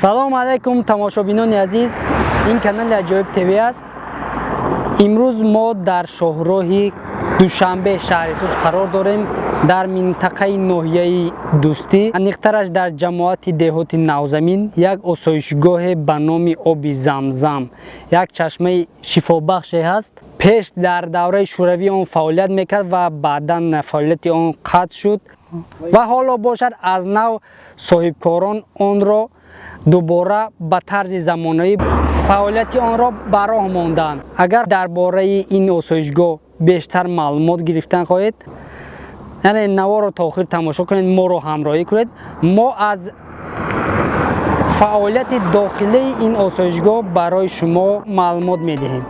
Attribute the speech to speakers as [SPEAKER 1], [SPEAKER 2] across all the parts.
[SPEAKER 1] Салом алайкум, тамошобинони азиз. Ин канали Аҷоиб ТВ аст. Имрӯз мо дар шоҳроҳи Душанбе, шаҳри Туз қарор дорем, дар минтақаи ноҳияи Дӯстӣ, аниқтараш дар ҷамоати деҳоти Навзамин як осоишгоҳе ба номи Оби Замзам, як чашмаи шифобахше ҳаст. Пеш дар давраи шӯравӣ он фаъолият мекард ва баъдан фаъолияти он қатъ шуд ва ҳоло бошад, аз нав соҳибкорон онро дубора ба тарзи замонавӣ фаъолияти онро ба роҳ монданд. Агар дар бораи ин осоишгоҳ бештар маълумот гирифтан хоҳед, яъне наворро то охир тамошо кунед, моро ҳамроҳӣ кунед. Мо аз фаъолияти дохилии ин осоишгоҳ барои шумо маълумот медиҳем.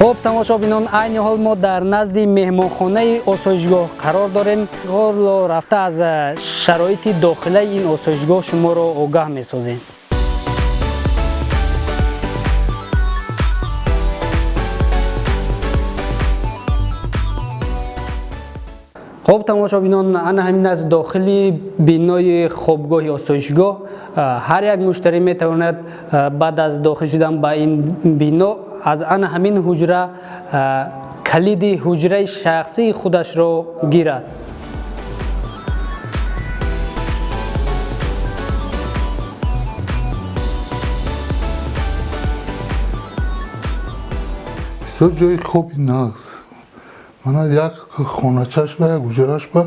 [SPEAKER 1] Хуб, тамошобинон, айни ҳол мо дар назди меҳмонхонаи осоишгоҳ қарор дорем. Ҳоло рафта аз шароити дохилаи ин осоишгоҳ шуморо огаҳ месозем. Хуб, тамошобинон, ана ҳамин аст дохили бинои хобгоҳи осоишгоҳ. Ҳар як муштарӣ метавонад баъд аз дохил шудан ба ин бино аз ана ҳамин ҳуҷра калиди ҳуҷраи шахсии худашро гирад.
[SPEAKER 2] Бисёр ҷои хоби нағз. Мана як хоначаш ба як ҳуҷраш ба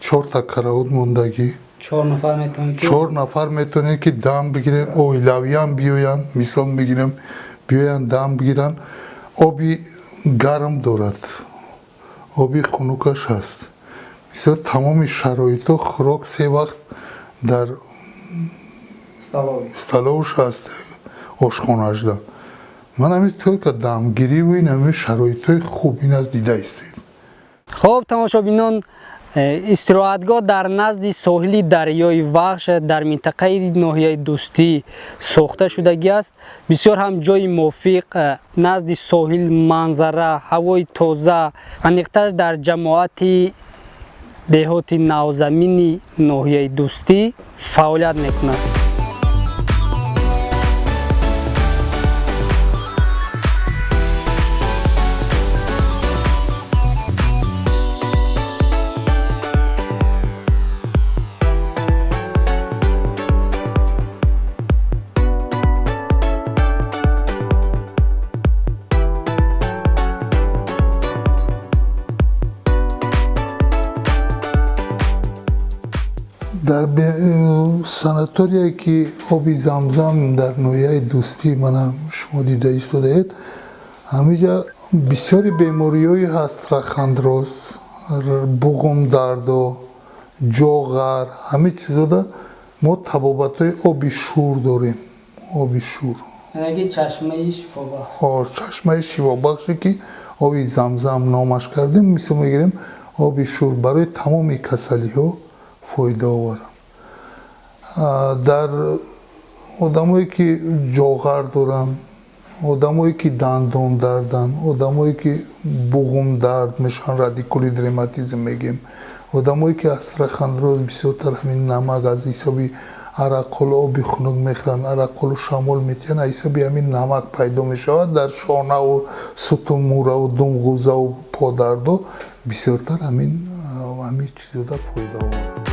[SPEAKER 2] чорта каравот мондагӣ.
[SPEAKER 1] Чор нафар метавонед ки
[SPEAKER 2] Чор нафар метавонед ки дам бигирен, оилавиам биёянд, мисол мегирем, биёянд, дам бигиранд. Оби гарм дорад, оби хунукаш ҳаст. Бисёр тамоми шароитҳо, хӯрок се вақт дар столовуш ҳаст, ошхонаашда. Ман ҳамин только дамгириву ин ҳамин шароитҳои хуб ин аз дида истед.
[SPEAKER 1] Хуб, тамошобинон, истироҳатгоҳ дар назди соҳили дарёи Вахш дар минтақаи ноҳияи Дӯстӣ сохта шудагӣ аст. Бисёр ҳам ҷои мувофиқ, назди соҳил, манзара, ҳавои тоза, аниқтараш дар ҷамоати деҳоти Навзамини ноҳияи Дӯстӣ фаъолият мекунад.
[SPEAKER 2] Дар санаторие ки Оби Замзам дар ноҳияи Дӯстӣ мана шумо дида истодаед, ҳамиҷа бисёри бемориҳое ҳаст: рахандроз, буғумдардо, ҷоғар, ҳамин чизода мо табобатҳои оби шур дорем. Оби шур.
[SPEAKER 1] Яъне чашмаи шифобахш.
[SPEAKER 2] Чашмаи шифобахше ки Оби Замзам номаш кардем, мисол мегирем, оби шур барои тамоми касалиҳо фоидаоварам. Дар одамое ки ҷоғар доранд, одамое ки дандон дарданд, одамое ки буғумдард мешаванд, радикулит, ревматизм мегӯем, одамое ки аз рахандроз бисёртар ҳамин намак аз ҳисоби араққолу оби хунук мехӯранд, араққолу шамол метиҳанд, аз ҳисоби ҳамин намак пайдо мешавад дар шонаву сутунмӯраву думғузаву подардо, бисёртар ҳамин чизода фоидаоваранд.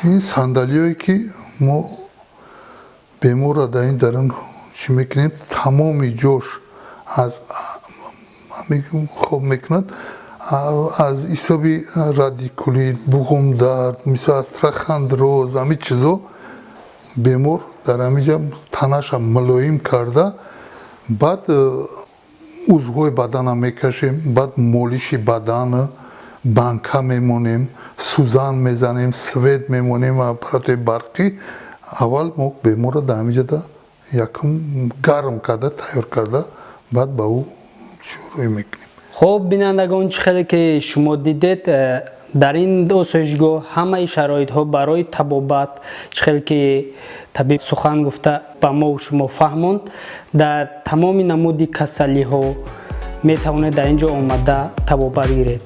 [SPEAKER 2] Ин сандалиҳое ки мо беморро дар ин дарун чӣ мекунем, тамоми ҷош аз хоб мекунад, аз ҳисоби радикулит, буғумдард, мисол остеохондроз, ҳамин чизо бемор дар ҳамин ҷо танаша мулоим карда, баъд узвҳои бадана мекашем, баъд молиши бадана банка мемонем, сӯзан мезанем, свет мемонем ва аппаратҳои барқӣ. Аввал мо беморро дар ҳамин ҷода якум гарм карда, тайёр карда, баъд ба ӯ шурӯъ мекунем.
[SPEAKER 1] Хуб, бинандагон, чӣ хеле ки шумо дидед, дар ин осоишгоҳ ҳамаи шароитҳо барои табобат, чӣ хеле ки табиб сухан гуфта ба мо шумо фаҳмонд, дар тамоми намуди касалиҳо метавонед дар ин ҷо омада табобат гиред.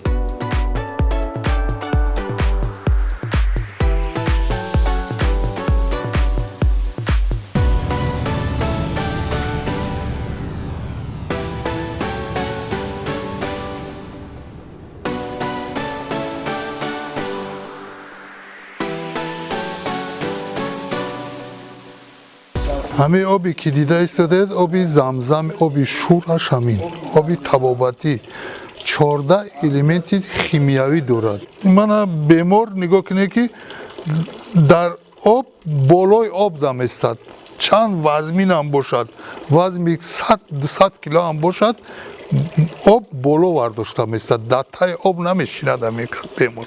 [SPEAKER 2] Ҳамин оби ки дида истодед, оби замзам, оби шӯраш, ҳамин оби табобатӣ 14 элементи химиявӣ дорад. Мана бемор нигоҳ кунед ки дар об болои об даместад, чанд вазминам бошад, вазми 100-200 килоам бошад, об боло вардошта местад, дар таи об намешинад ҳамин бемор.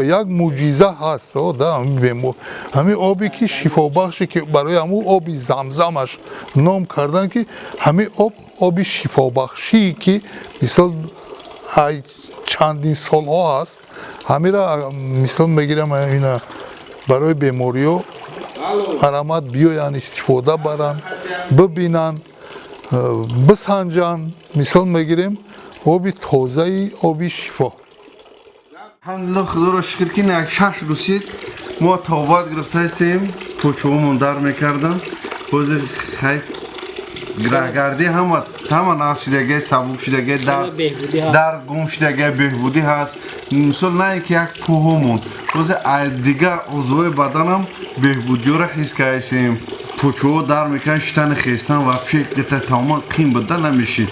[SPEAKER 2] Як мӯъҷиза ҳаст, да, ҳамин бемор. Ҳамин обе ки шифобахше, ки барои ҳамун оби замзамаш ном кардан, ки ҳамин об оби шифобахшие ки мисол ай чандин солҳо ҳаст, ҳамира мисол мегирам ина барои бемориҳо арамат биёянд, истифода баранд, бибинанд, бисанҷанд. Мисол мегирем оби тозаи оби шифо.
[SPEAKER 3] Алҳамдулиллоҳ, худоро шукр ки як 6 рӯзид мо табобат гирифтаистем, пӯчуҳомон дар мекардам. Ҳозир хайр граҳгардӣ ҳама нақс шудагӣ, сабук шудагӣ, дар гум шудагӣ, беҳбудӣ ҳаст. Мисол на ин ки як пӯҳомон, ҳозир дигар узвҳои баданам беҳбудиёро ҳис кардем. Пӯчуҳо дар мекунанд, шитани хестан вообще тамоман қим буда намешид.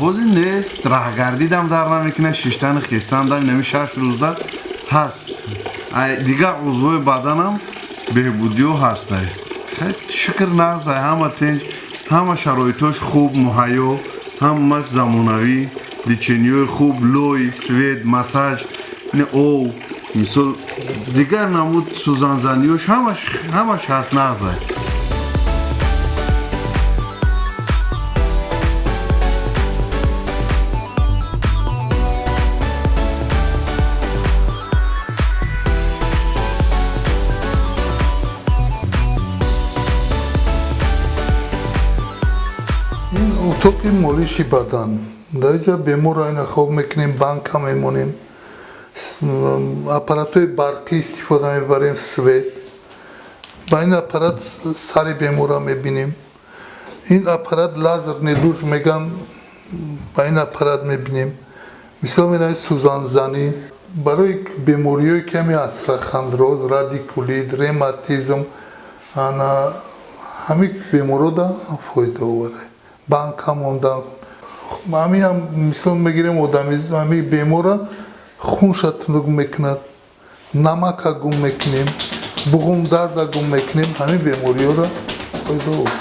[SPEAKER 3] Ҳозир нест, раҳгардидам дар намекунад, шиштани хестан дам нами 6 рӯзда ҳаст. Дигар узвҳои баданам беҳбудиё ҳастай. Шукр нағз, ҳама тинҷ, ҳама шароитош хуб, муҳайё, ҳамаш замонавӣ, лечениёи хуб, лой, свет, массаж, ов, мисол дигар намуд сӯзанзаниёш ҳамаш ҳаст, нағзай.
[SPEAKER 2] Утоқи молиши бадан. Дар инҷа беморро айна хоб мекунем, банка мемонем, аппаратҳои барқӣ истифода мебарем, свет. Ба ин аппарат сари беморро мебинем. Ин аппарат лазерный луч меган, ба ин аппарат мебинем. Мисол меравед сӯзанзанӣ барои бемориҳои ками остеохондроз, радикулит, ревматизм, ана ҳамин беморҳода фоидаовар. Банка монда. Ҳамин ҳам мисол мегирем одамизм, ҳамин беморро хунша тунук мекунад, намака гум мекунем, буғумдарда гум мекунем, ҳамин бемориҳоро фоидаовар.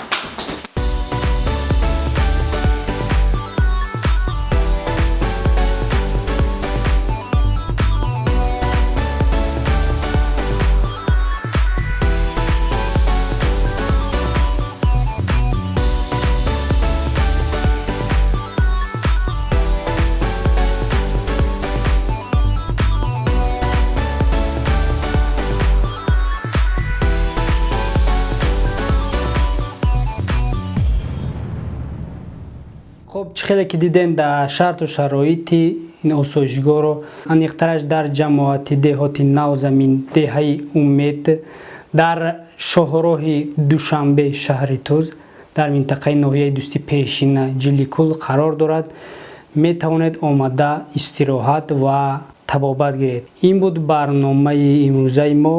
[SPEAKER 1] Хуб, чӣ хеле ки дидем дар шарту шароити ин осоишгоҳро, аниқтараш дар ҷамоати деҳоти Навзамин, деҳаи Умед, дар шоҳроҳи Душанбе шаҳри Туз, дар минтақаи ноҳияи Дӯстӣ пешина Ҷиликул қарор дорад. Метавонед омада истироҳат ва Табобат гиред. Ин буд барномаи имрӯзаи мо.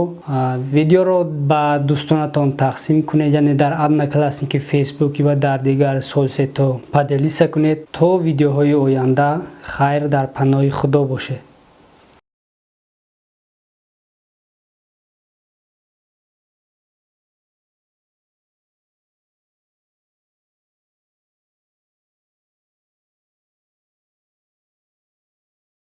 [SPEAKER 1] Видеоро ба дӯстонатон тақсим кунед, яъне дар Одноклассники, Фейсбуки ва дар дигар соцсетьҳо поделиться кунед. То видеоҳои оянда хайр, дар паноҳи Худо бошед.